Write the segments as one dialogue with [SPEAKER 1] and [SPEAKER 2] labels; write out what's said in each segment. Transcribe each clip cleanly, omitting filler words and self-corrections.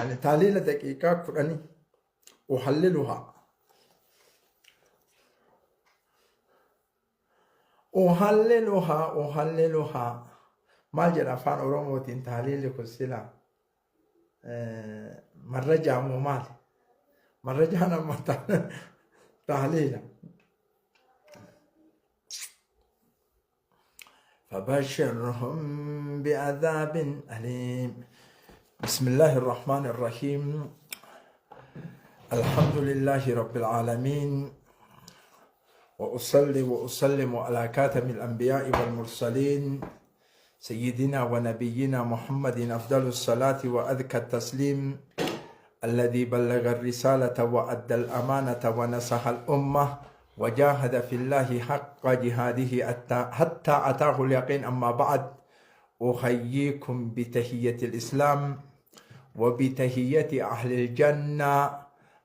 [SPEAKER 1] Ani taaliila daqiiqaa 10 uhalliluhaa. Uhalliluhaa uhalliluhaa. Maal jedha afaan Oromootiin taaliilli kun silaa? Marrajaa moo maali? Marrajaan amma tahliila. فبشرهم بعذاب أليم بسم الله الرحمن الرحيم الحمد لله رب العالمين وأصلي وأسلم على كاتم الأنبياء والمرسلين سيدنا ونبينا محمد أفضل الصلاة وأذكى التسليم الذي بلغ الرسالة وأدى الأمانة ونصح الأمة وجاهد في الله حق جهاده حتى أتاه اليقين أما بعد أحييكم بتحية الإسلام وبتحية أهل الجنة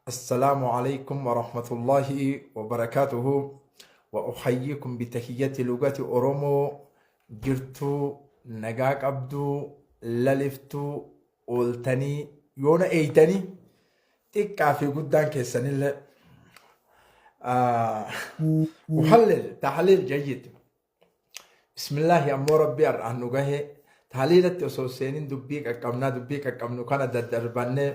[SPEAKER 1] السلام عليكم ورحمة الله وبركاته وأحييكم بتحية لغة أورومو Jirtuu nagaa qabduu laliftuu ooltanii yoona eeytanii xiqqaa fi guddaan keessanillee uhallil tahliil jayyid bismillaahi ammoo rabbii har'aan nu gahee tahliilatti osoo seenin dubbii qaqqabnaa dubbii qaqqabnu kana daddarbannee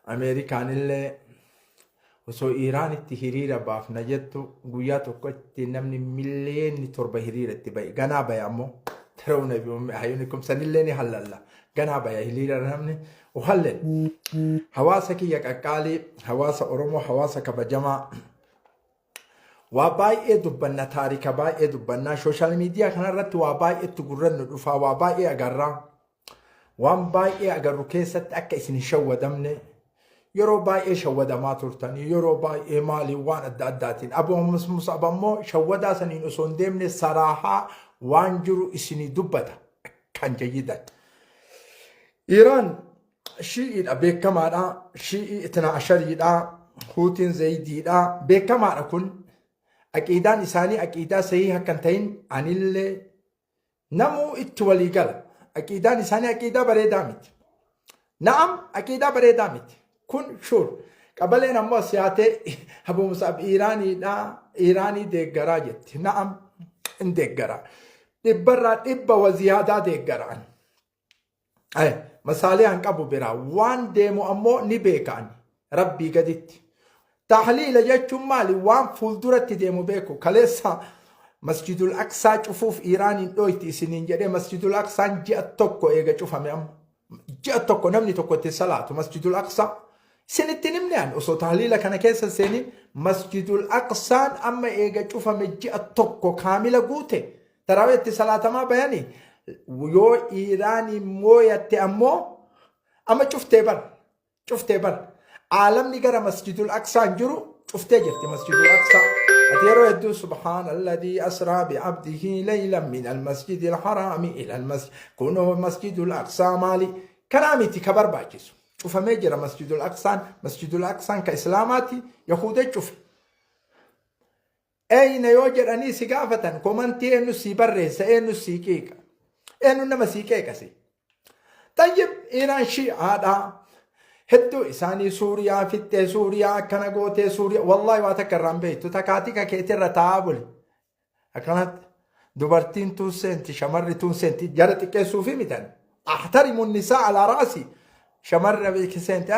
[SPEAKER 1] Ameerikaanillee osoo Iiraanitti hiriira baafna jettu guyyaa tokkotti namni miliyoonni 7 hiriira itti ba'e. Ganaa baya ammoo tarawna bi ayunikum sanillee ni hallalla. Ganaa baya hiriira namni uhallen. Hawaasa kiyya qaqqaalii, hawaasa Oromoo, hawaasa kabajamaa. Waa baay'ee dubbanna taarika baay'ee dubbannaa sooshaal miidiyaa kanarratti waa baay'eetti gurrannu dhufaa waa baay'ee agarraa. Waan baay'ee agarru keessatti akka isin hin shawwadamne yeroo baay'ee shawwadamaa turtanii yeroo baay'ee maaliin waan adda addaatiin Abu Mus'ab ammoo shawwadaa saniin osoo hin deemne saraahaa waan jiru isinii dubbata kan jayyidan. Iiraan shii'iidha beekamaadha shii'ii itna ashariidha huutiin zayidiidha beekamaadha kun aqiidaan isaanii aqiidaa sahiha kan ta'in anillee Namuu itti walii gala. Aqiidaan isaanii aqiidaa bareedaa miti. Na'am aqiidaa bareedaa miti. Kun shuur. Qabaleen ammoo as yaatee Abu Musab Iiraaniidha Iiraanii deeggaraa jetti. Na'am hin deeggaraa. Dhibbarraa dhibba wa ziyaadaa deeggaraan. Masaaliyaan qabu biraa waan deemu ammoo ni beekaan rabbii gaditti. Tahliila jechuun maali? Waan fuulduratti deemu beeku. Kaleessa Masjidul Aqsaa cufuuf Iiraaniin dhooyti isiniin jedhee Masjidul Aqsaan ji'a tokko eega cufame amma. Ji'a tokko namni tokko itti salaatu Masjidul Aqsaa. Isinitti hin himne ani osoo tahliila kana keessa seenin Masjidul Aqsaan amma eega cufame ji'a tokko kaamila guute. Taraawii itti salaatamaa bayani yoo Iiraaniin mooyatte ammoo amma cuftee bar cuftee bar aalamni gara masjidul aqsaan jiru cuftee jirti masjidul aqsaa. Ati yeroo hedduu subhaana alladii asraa bi'abdihi laylan min almasjidil haraami ila almasjid kunoo masjidul aqsaa maali kanaa miti ka barbaachisu cufamee jira masjidul aqsaan masjidul aqsaan ka islaamaati yahuuda cufe. Eeyna yoo jedhanii si gaafatan komantii eenyu sii barreessa eenyu sii qeeqa eenyu nama sii qeeqa si. Tayyib Iiraan shi'aadha. Hedduu isaanii Suuriyaa fixxee Suuriyaa akkana gootee Suuriyaa wallaahi waa takka irraan beektu takaatika keetirra taa'aa buli. Akkanatti dubartiin tun seenti shamarri tun seenti jara xiqqeessuufi mitan. Ahtarimu nisaa alaa ra'asi. Shamarra beeki seente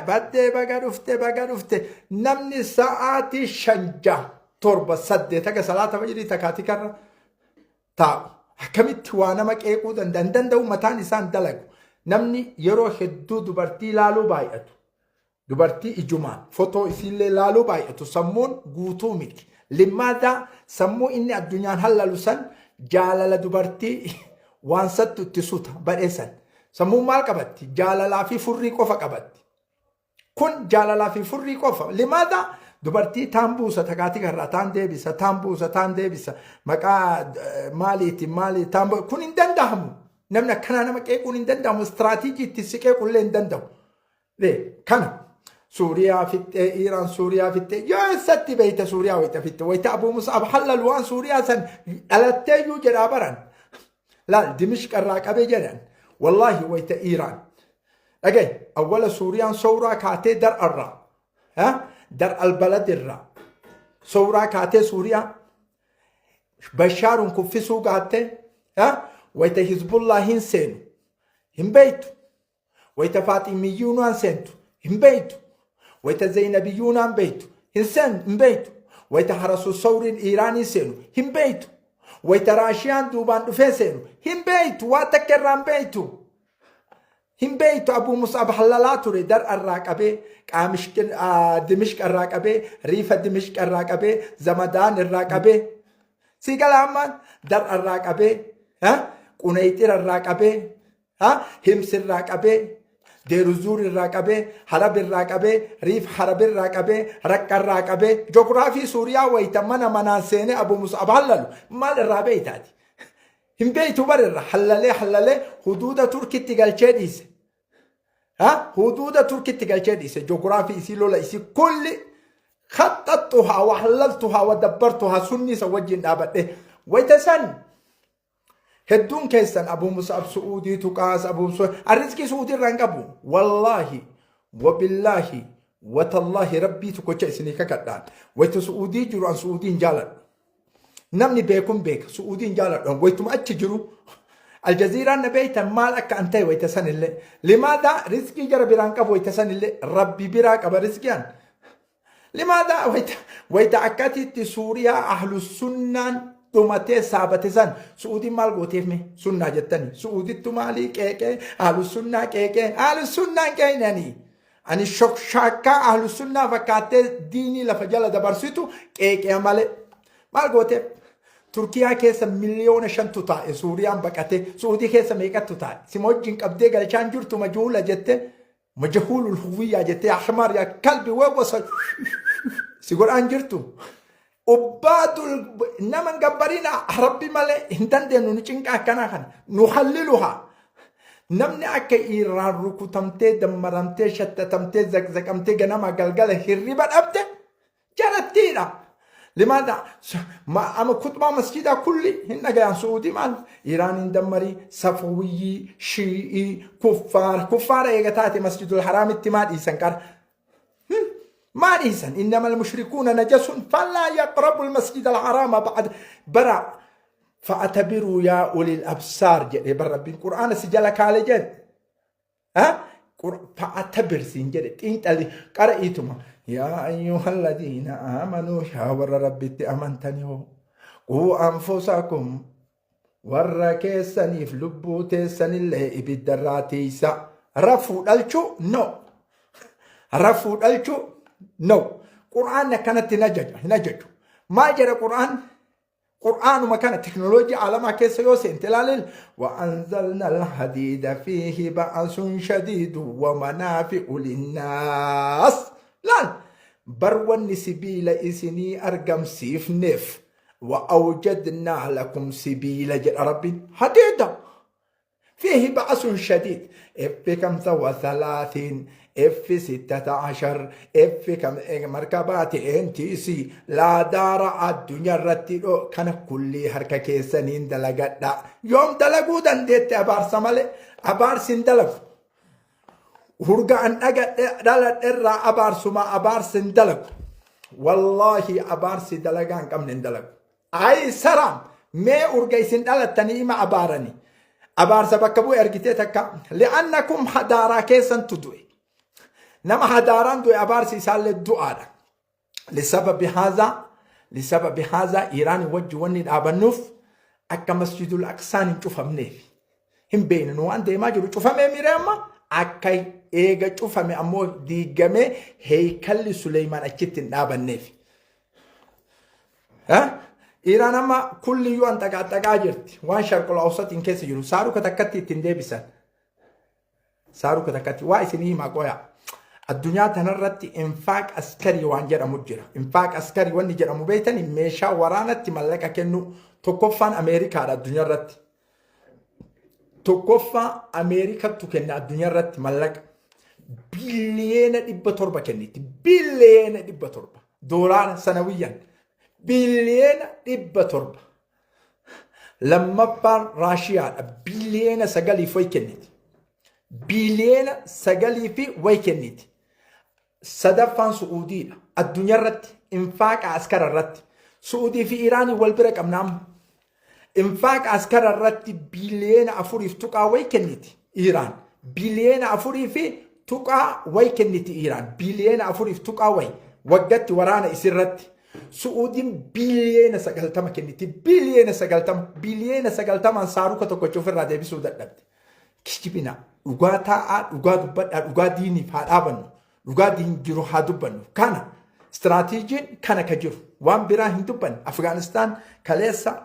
[SPEAKER 1] baddee baga dhufte baga dhufte namni sa'aatii 5 6 7 8 haga salaata fajrii takaatii karra taa'u. Akkamitti waa nama qeequu danda'a hin danda'u mataan isaan dalagu. Namni yeroo hedduu dubartii laaluu baay'atu. Dubartii ijumaan fotoo isiillee laaluu baay'atu sammuun guutuu miti. Limmaadaa sammuu inni addunyaan hallalu san jaalala dubartii waan sattu itti suta badheessan. Sammuun maal qabatti? Jaalalaa fi furrii qofa qabatti. Kun jaalalaa fi furrii qofa. Limaadaa dubartii taan buusa takaatii karraa taan deebisa taan buusa taan deebisa maqaa maaliitiin maalii taan kun hin danda'amu. Namni akkanaa nama qeequun hin danda'amu. Istiraatiijii itti si qeequllee hin danda'u. Kana Suuriyaa fixxee Iiraan Suuriyaa fixxee yoo eessatti beeyta Suuriyaa wayita fixxe wayita Abuu Mus'ab hallal waan Suuriyaa san dhalatteeyyuu jedhaa baran. Laal Dimishqa irraa qabee jedhan. Wallaahi wayta Iiraan dhagaye awwala Suuriyaan sowraa kaatee dar'arraa dar albaladirraa sowraa kaatee Suuriyaa Bashaarun kuffisuu gaattee wayta Hizbullaa hin seenu hin beeytu. Wayta Faaximiyyuunaan seentu hin beeytu. Wayta Zeynabiyyuunaan beeytu hin seen hin beeytu. Wayta Harasu Sawriin Iiraanii seenu hin beeytu. Wayta Raashiyaan duubaan dhufee seenu hin beeytu. Waa takka irraa hin beeytu. Hin beeytu. Abuu Mus'ab hallalaa ture Dar'a irraa qabee Qaamishqin Dimishqa irraa qabee Riifa Dimishqa irraa qabee Zamadaan irraa qabee sii gala ammaan Dar'a irraa qabee Quneyxira irraa qabee Hims irraa qabee Deeruzuur irraa qabee Halab irraa qabee Riif Harab irraa qabee Raqqa irraa qabee joogiraafii Suuriyaa wayita mana manaan seenee Abuu Mus'ab hallalu maal irraa beeytaati? Hin beeytu bar irra hallalee hallalee huduuda Turkitti galchee dhiise. Huduuda Turkitti galchee dhiise joogiraafii isii lola isii kulli khaxaxxuhaa wa hallaltuhaa wa dabbartuhaa sunni isa wajjin dhaabadhe wayita san hedduun keessan Abuu Mus'ab Su'uudii tuqaas Abuu Mus'ab arrizqii Su'uudii irraa hin qabu wallaahi wabillaahi watallaahi rabbii tokkocha isinii kakadhaan wayita Su'uudii jiru an Su'uudii hin jaaladhu. Namni beekun beeka Su'uudii hin jaaladhu wayituma achi jiru Aljaziiraan na beektan maal akka an ta'e wayita sanillee limaadaa rizqii jara biraan qabu wayita sanillee rabbi biraa qaba rizqii an. Limaadaa wayita akkatitti Suuriyaa ahlu sunnaan dhumatee saabate san Su'uudiin maal gooteef mee sunnaa jettani Su'uudittu maalii qeeqee ahlu sunnaa qeeqee ahlu sunnaan qeeqnanii ani shokshaakkaa ahlu sunnaa fakkaattee diinii lafa jala dabarsitu qeeqee malee maal gooteef Turkiyaa keessa 5 miliyoona taa'e Suuriyaan baqate Su'uudii keessa meeqattu taa'e sima wajjin qabdee galchaan jirtu majuula jette majhuulul huwiyyaa jettee yaa himaar yaa kalbi wawwasa si godhaan jirtu. Ubbaadul nama hin gabbarina rabbi malee hin dandeenyu nu cinqa akkanaa kana nu halliluhaa. Namni akka Iraan rukutamtee dammaramtee shattatamtee zaqzaqamtee ganama galgala hirriba dhabde jarattiidha. Limaadha ama kutbaa masjidaa kulli hin dhagayan Su'uudii maal Iraan hin dammarii safawiyyii shii'ii kuffaara kuffaara eega taate masjidul haraamitti maa dhiisan qara maa dhiisan innama almushrikuuna najasun falaa yaqrabu almasjid alharaama ba'd bara fa'atabiruu yaa ulil absaar jedhe bar rabbiin qur'aana si jala kaale jedhe Fa'atabir siin jedhe xiinxalli qara'iituma yaa ayyuhalladiina aamanuu yaa warra rabbitti amantanii hoo quu anfusakum warra keessaniif lubbuu teessanillee ibiddarraa tiiysa rafuu dhalchuu no rafuu dhalchuu no qur'aan akkanatti hin ajaja hin ajaju maal jedha qur'aan Qur'aanuma kana teknooloojii aalamaa keessa yoo seente ilaalil wa'anzalna alhadiida fiihi ba'asun shadiidu wa manaafi'u linnaas laal bar wanni sibiila isinii argamsiifneef wa awjadnaa lakum sibiila jedha rabbiin hadiida فيه بأس شديد F 35 F 16 F markabaati NTC laadaara addunyaa irratti dhoo kana kullii harka keessaniin dalagadha yoom dalaguu dandeette abaarsa malee abaarsi hin dalagu hurga an dhaladhe irraa abaarsuma abaarsi hin dalagu wallaahi abaarsi dalagaa hin qabne hin dalagu Ayi saraam mee urga isin dhalattanii ima abaarani. Abaarsa bakka bu'e argitee takka li'annakum hadaaraa keessantu du'e. Nama hadaaraan du'e abaarsi isaallee du'aadha. Lisababi haazaa lisababi haazaa Iiraan wajji wanni dhaabannuuf akka masjidul aqsaan hin cufamneef. Hin beeknu nu waan deemaa jiru cufamee miiree amma akka eega cufame ammoo diigamee heeykalli Suleymaan achitti hin dhaabanneef. Iiraan amma kulliyyuu an xaqaaxaqaa jirti. Waan sharqul awsatiin keessa jiru. Saaruka takkatti ittiin deebisan. Saaruka takkatti. Waa isinii himaa qoyaa. Addunyaa tanarratti infaaq askarii waan jedhamu jira. Infaaq askarii wanni jedhamu beektani meeshaa waraanatti mallaqa kennu tokkoffaan Ameerikaadha addunyaa irratti. Tokkoffaa Ameerikattu kenna addunyaa irratti mallaqa. 700 biliyoona kenniti. 700 biliyoona. Doolaara sanawiyyan. 700 biliyoona. Lammaffaan Raashiyaadha. 9 biliyoona wayi kenniti. Biiliyeena sagalii fi wayi kenniti. Sadaffaan Su'uudiidha. Addunyaa irratti infaaqa askara irratti. Su'uudii fi Iraanii wal bira qabna amma. Infaaqa askara irratti biiliyeena afuriif tuqaa wayi kenniti Iraan. Biiliyeena afurii fi tuqaa wayi kenniti Iraan. Biiliyeena afuriif tuqaa wayi waggatti waraana isirratti. Su'uudiin biiliyeena 90 kenniti. Biiliyeena 90. Biiliyeena 90n saaruka tokkocha ofirraa deebisuu dadhabde. Kijibina dhugaa taa'aa, dhugaa dubbadhaa, dhugaa diiniif haa dhaabannu, dhugaa diin jiru haa dubbannu. Kana istiraatiijiin kana ka jiru waan biraa hin dubbanne. Afgaanistaan kaleessa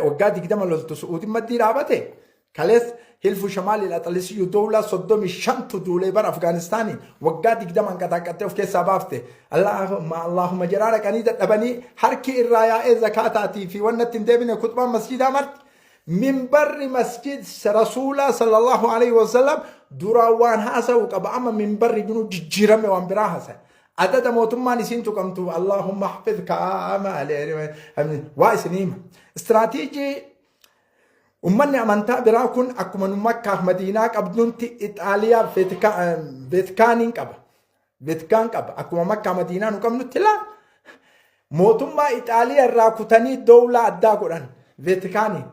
[SPEAKER 1] waggaa 20 loltu Su'uudiin maddii dhaabate. Kaleessa Hilfu Shamaaliil Axalisiyyu dowlaa 35tu duulee bara Afgaanistaaniin waggaa 20n qaxaaqattee of keessaa baafte. Allaahumma Allaahumma jedhaa dhaqanii dadhabanii harki irraa yaa'ee zakaataatii fi wannatti hin deebine kutbaan masjiidaa marti. Minbarri masjid Rasuulaa sallallahu alaihi wasallam duraan waan haasa'u qaba. Amma minbarri jiru jijjiirame waan biraa haasa'e. Adada mootummaan isiin tuqamtu Allahumma hafidh kaama waa isin hima. Istiraatiijii ummanni amantaa biraa kun akkuma nu Makkaaf Madiinaa qabdunti Ixaaliyaa Veetikaaniin qaba. Veetikaan qaba. Akkuma Makkaa Madiinaa nu qabnutti laa. Mootummaa Ixaaliyaa irraa kutanii dowlaa addaa godhan Veetikaaniin.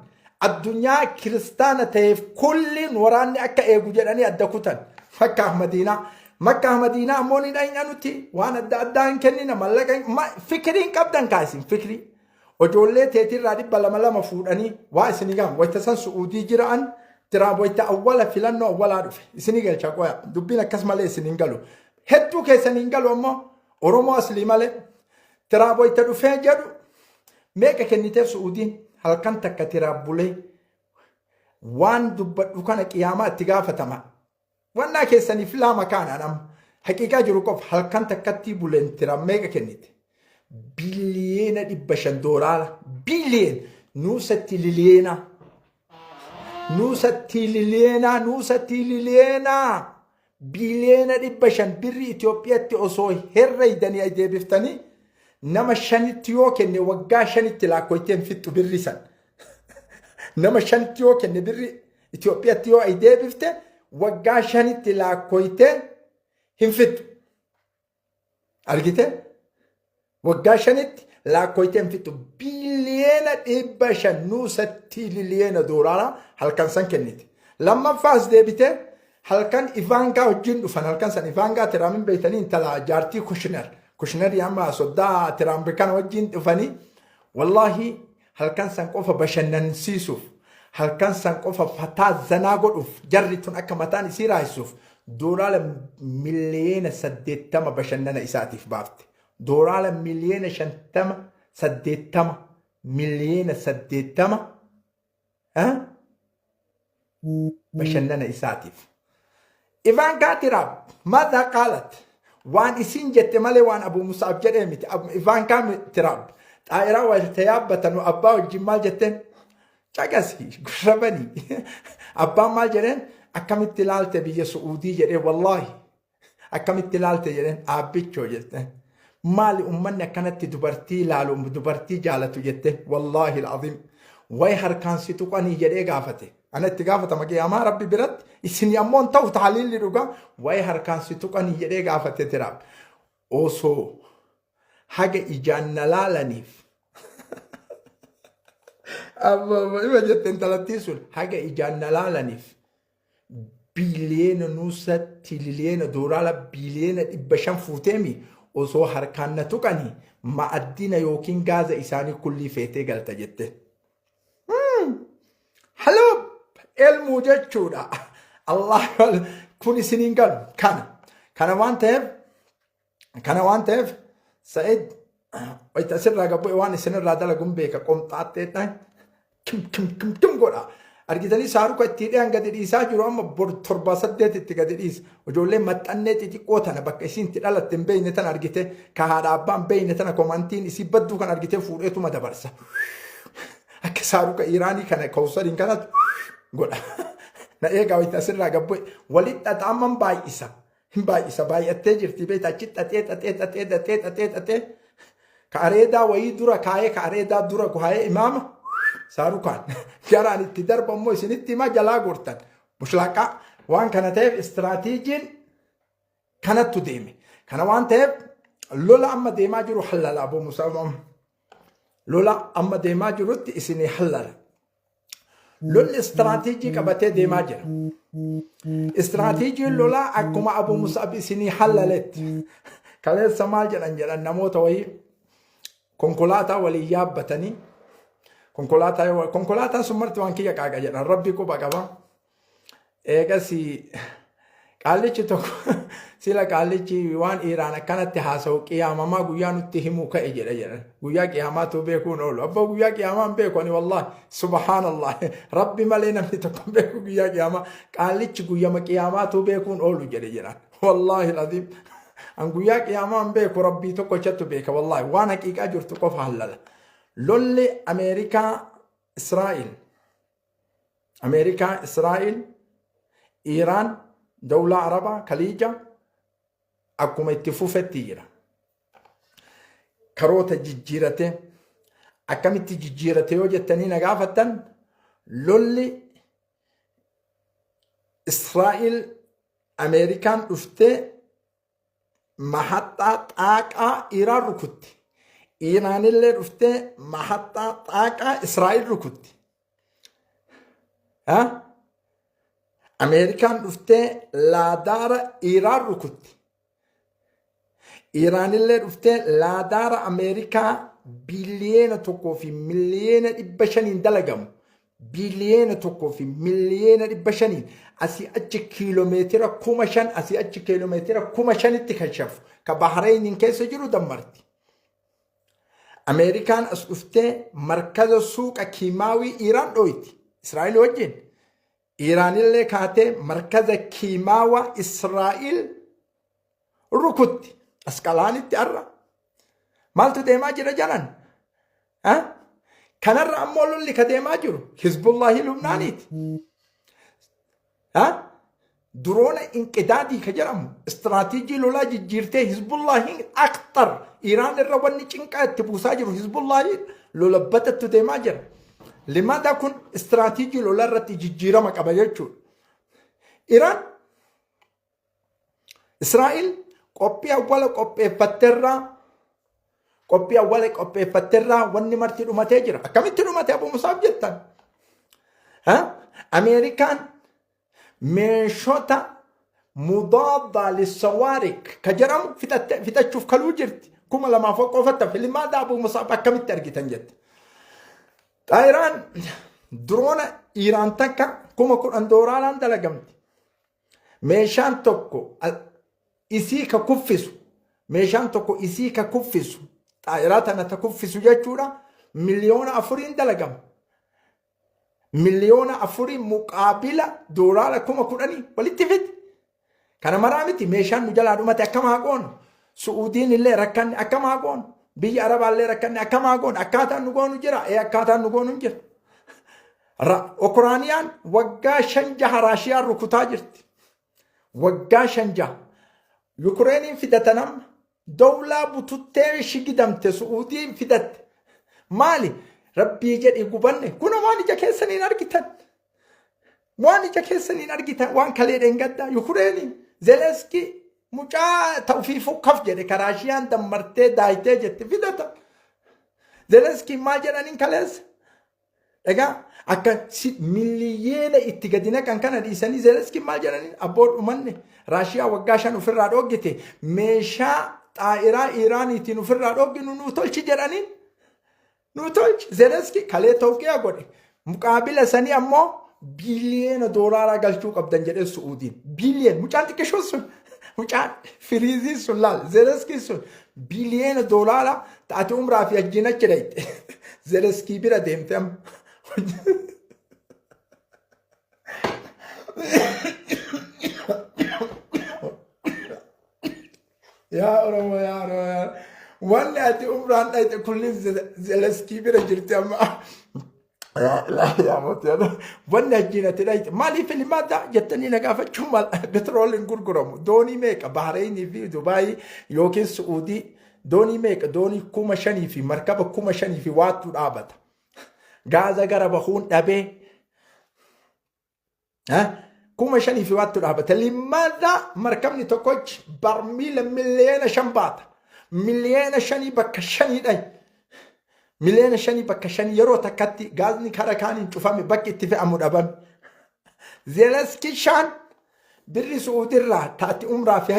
[SPEAKER 1] Addunyaa kiristaana ta'eef kulliin waraanni akka eegu jedhanii adda kutan. Makkaaf Madiinaa. Makkaaf Madiinaa ammoo ni dhayna nuti waan adda addaa hin kennina mallaqa fikirii hin qabdan kaasin fikirii. Ojoollee teetirraa 200 lama fuudhanii waa isinii gahan wayita san Su'uudii jira'an Tiraamp wayita awwala filannoo awwalaa dhufe isinii galcha qoya dubbiin akkas malee isin hin galu hedduu keessan hin galu ammoo Oromoo aslii malee Tiraamp wayita dhufee jedhu meeqa kenniteef Su'uudiin halkan takka Tiraamp bulee waan dubbadhu kana qiyaamaa itti gaafatama. Wannaa keessaniif laa makaanaan amma haqiiqaa jiru qofa halkan takkattii buleen Tiraamp meeqa kennite? Biliyeena 500 doolaara. Biliyeen nuusa tililiyeena. Nuusa tililiyeena nuusa tililiyeena. Biliyeena 500 birri Itoophiyaatti osoo herreeydanii deebiftanii nama shanitti yoo kenne waggaa shanitti laakkoytee hin fixxu birri san. Nama shanitti yoo kenne birri Itoophiyaatti yoo ay deebifte waggaa shanitti laakkoytee hin fixxu. Argite? Waggaa shanitti laakkoytee hin fixxu. Biliyeena 500 nuusa tililiyeena doolaaraa halkan san kennite. Lammaffaas deebitee halkan Ivaankaa wajjin dhufan halkan san Ivaankaa Tiraamin beektanii intala jaartii Kushner. Kushnerii amma soddaa Tiraamp kana wajjin dhufanii wallaahi halkan san qofa bashannansiisuuf halkan san qofa fataa zanaa godhuuf jarri tun akka mataan isii raayisuuf doolaara miliyoona 80 bashannana isaatiif baafte. Doolaara miliyoona 50 80 miliyoona 80 bashannana isaatiif. Ivaankaa Tiraamp maadhaa qaalat waan isiin jette malee waan Abu Musaab jedhee miti. Ivaankaa Tiraamp xaa'iraa wayita yaabbatanu abbaa wajjin maal jetteen caqasi gurra bani. Abbaan maal jedheen akkamitti ilaalte biyya Su'uudii jedhee wallaahi Akkamitti ilaalte jedheen aabbichoo jette. Maali ummanni akkanatti dubartii ilaalu dubartii jaalatu jette wallaahi al'aziim. Way harkaan si tuqanii jedhee gaafate. Ana itti gaafatama qiyaamaa rabbi biratti isin ammoo hin ta'u taaliilli dhugaa way harkaan si tuqanii jedhee gaafate tiraam. Osoo haga ijaan na laalaniif amma ima jette intalattiin sun haga ijaan na laalaniif biiliyoona nuusa tililiyoona doolaara biiliyoona 500 fuuteemi osoo harkaan na tuqanii ma'addina yookiin gaaza isaanii kullii feetee galta jette. Haloo elmuu jechuudha. Allah kun isiniin galu kana. Kana waan ta'eef Kana waan ta'eef Sa'id wayita asirraa gabbu'e waan isinirraa dalaguun beeka qomxaaxxeedhaan kim kim kim kim godha. Argitanii saaruka itti hidhee gadi dhiisaa jiru amma bor torba saddeet itti gadi dhiisa. Ijoollee maxxannee xixiqqoo tana bakka isiin itti dhalatte hin beekne tana argite ka haadha abbaa hin beekne tana komantiin isii badduu kan argitee fuudheetuma dabarsa. Akka saaruka Iraanii kana kawsariin kanatu godha. Na eegaa wayita asirraa gabbu'e walitti xaxaaman baay'isa. Hin baay'isa baay'attee jirti beekta achi xaxee xaxee xaxee xaxee xaxee xaxee ka areedaa wayii dura kaayee ka areedaa dura kaayee imaama saarukaan jaraan itti darba immoo isinitti himaa jalaa gortan. Mushlaaqaa waan kana ta'eef istiraatiijiin kanattu deeme. Kana waan ta'eef lola amma deemaa jiru hallala Abuu Musaa. Lola amma deemaa jirutti isinii hallala. Lolli istiraatiijii qabatee deemaa jira. Istiraatiijiin lolaa akkuma Abuu Musab isinii hallaletti. Kaleessa maal jedhan jedhan namoota wayii konkolaataa waliin yaabbatanii konkolaataa konkolaataan sun marti waan kiyya qaaqa jedhan rabbi quba qaba. Eegas qaallichi tokko sila qaallichi waan Iiraan akkanatti haasa'u qiyaamamaa guyyaa nutti himuu ka'e jedha jedhan. Guyyaa qiyaamaatu beekuun oolu. Abbaa guyyaa qiyaamaa hin beeku ani wallaahi subhaanallah rabbi malee namni tokko hin beeku guyyaa qiyaamaa. Qaallichi guyyama qiyaamaatu beekuun oolu jedhe jedhan. Wallaahi laziim. An guyyaa qiyaamaa hin beeku rabbii tokkochatu beeka wallaahi waan haqiiqaa jirtu qofa hallala. Lolli Ameerikaa Israa'el Ameerikaa, Israa'el, Iiraan, dawlaa Arabaa, Kaliija akkuma itti fufetti jira. Karoota jijjiirate akkamitti jijjiirate yoo jettanii na gaafattan lolli Israa'el Ameerikaan dhuftee mahaxxaa xaaqaa Iiraan rukutti. Iiraanillee dhuftee mahaxxaa xaaqaa Israa'el rukutti. Ha? Ameerikaan dhuftee laadaara Iiraan rukutti. Iiraanillee dhuftee laadaara Ameerikaa 1.5 biliyoona dalagamu. 1.5 biliyoona asii achi kiiloomeetira 5,000 asii achi kiiloomeetira 5,000tti kashafu ka Bahreeniin keessa jiru dammarti. Ameerikaan as dhuftee markaza suuqa kiimaawii Iiraan dhooyti. Israa'el wajjin. Iiraanillee kaatee markaza kiimaawaa Israa'el rukutti. Asqalaanitti har'a. Maaltu deemaa jira jalan? Kanarra ammoo lolli ka deemaa jiru Hizbullaahii Lubnaaniiti. Duroona inqidaadii ka jedhamu istiraatiijii lolaa jijjiirtee Hizbullaahiin aktar Iraan irra wanni cinqaa itti buusaa jiru Hizbullaahiin lola badattu deemaa jira. Limaada kun istiraatiijii lolaa irratti jijjiirama qaba jechuudha. Iraan Israa'el qophii awwala qopheeffatterraa qophii awwala qopheeffatterraa wanni marti dhumatee jira. Akkamitti dhumate Abu Musaaf jettan? Ameerikaan meeshota mudaaddaa lissawaarik ka jedhamu fixachuuf kaluu jirti. 2000 qofatti hafe. Limaada Abu Musaaf akkamitti argitan jette? Xaayiraan duroona Iiraan takka 10,000 doolaaraan dalagamti. Meeshaan tokko isii ka kuffisu meeshaan tokko isii ka kuffisu xaayiraa tana ta kuffisu jechuudha 4 miliyoona dalagama. 4 miliyoona muqaabila doolaara 10,000 walitti fidi. Kana maraa miti meeshaan nu jalaa dhumate akkam haa goonu. Su'uudiin illee rakkanne akkam haa goonu. Biyya Arabaa illee rakkanne akkam haa goonu. Akkaataan nu goonu jira. Ee akkaataan nu goonu hin jira. Ukiraaniyaan waggaa shan jaha Raashiyaan rukutaa jirti. Waggaa shan jaha. Yukireeniin fidatan amma dawlaa bututtee shigidamte Su'uudiin fidatte. Maali? Rabbii jedhi gubanne kun waan ija keessaniin argitan. Waan ija keessaniin argitan waan kalee dheengaddaa Yukireeniin Zelenskii mucaa ta'ufiifuu kaf jedhe ka Raashiyaan dammartee daayitee jette fidatan. Zelenskiin maal jedhaniin kaleessa? Egaa akka miliyeena itti gadi naqan kana dhiisanii Zelenskiin maal jedhaniin abboo dhumanne Raashiyaa waggaa 5 ofirraa dhoggite meeshaa xaa'iraa Iiraaniitiin ofirraa dhogginu nuu tolchi jedhaniin nuu tolchi Zelenskii kalee tawqiyaa godhe muqaabila sanii ammoo biliyeena doolaaraa galchuu qabdan jedhee Su'uudiin biliyeen mucaan xiqqishoon sun mucaan firiiziin sun laal Zelenskiin sun biliyeena doolaaraa taate umraa fi hajjiin achi dhayxe Zelenskii bira deemte amma. Yaa Oromoo yaa Oromoo yaa wanni ati umraan dhayxe kullin Zelenskii bira jirti amma. Yaa ilaahi yaa mootii yaa wanni hajjiin ati dhayxe maaliif limaadha jettanii na gaafachuu mal petrooliin gurguramu doonii meeqa Bahareenii fi Dubaayii yookiin Su'uudii doonii meeqa doonii 5,000 fi markaba 5,000 fi waattu dhaabata. Gaaza gara bahuun dhabee 5,000 fi waattu dhaabata. Limaadhaa markabni tokkochi barmiila 5 miliyoona baata. 5 miliyoona bakka shanii dhayi. 5 miliyoona bakka shanii yeroo takkatti gaazni kara kaaniin cufame, bakki itti fe'amu dhabame. Zelenskii shaan birri Su'uudirraa taati umraa fi